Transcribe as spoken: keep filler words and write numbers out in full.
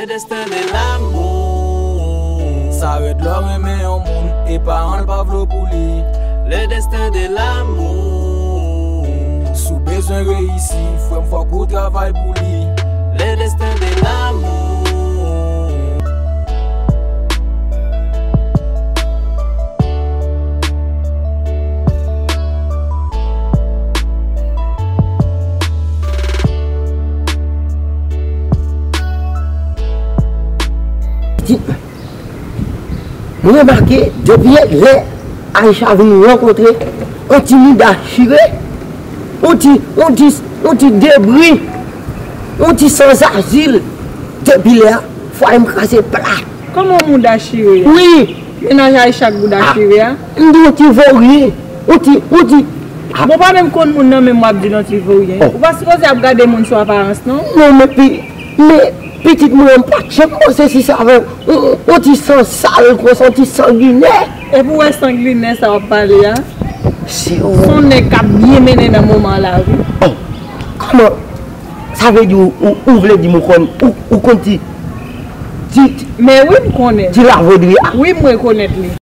Le destin de l'amour. Sa rèd lè w renmen yon moun e paran l pa vle w pou li. Le destin de l'amour. Si w bezwen reyisi, frè m, fòk ou travay pou li. Le destin de l'amour. Ti, mwen remake, depi lè Aisha vin rankontre yon ti mouda chire, yon ti, yon ti, yon ti debri, yon ti sanzazil, depi lè a, fwaye m kraze plat. Kòman mouda chire a? Wi. Mennaj Aisha k bouda chire a? M di yon ti voryen. Yon ti, yon ti. Bon, pa menm konn moun nan menm w ap di l yon ti voryen. Ou pa sipoze ap gade moun sou aparans, non? Non, men pi, men pitit mwen, m pa t janm panse si sa avè yon, yon ti san sal konsa, yon ti sanginè. Epi w wè sanginè sa w ap pale a? Si w. Se yon nèg k ap byen mennen nan moman la, wi. Oh, kòman? Sa vle di ou, ou, ou vle di m ou konn, ou, ou konn ti, ti, ti. Men wi, m konnen. Ti lavodri a? Wi, m rekonèt li.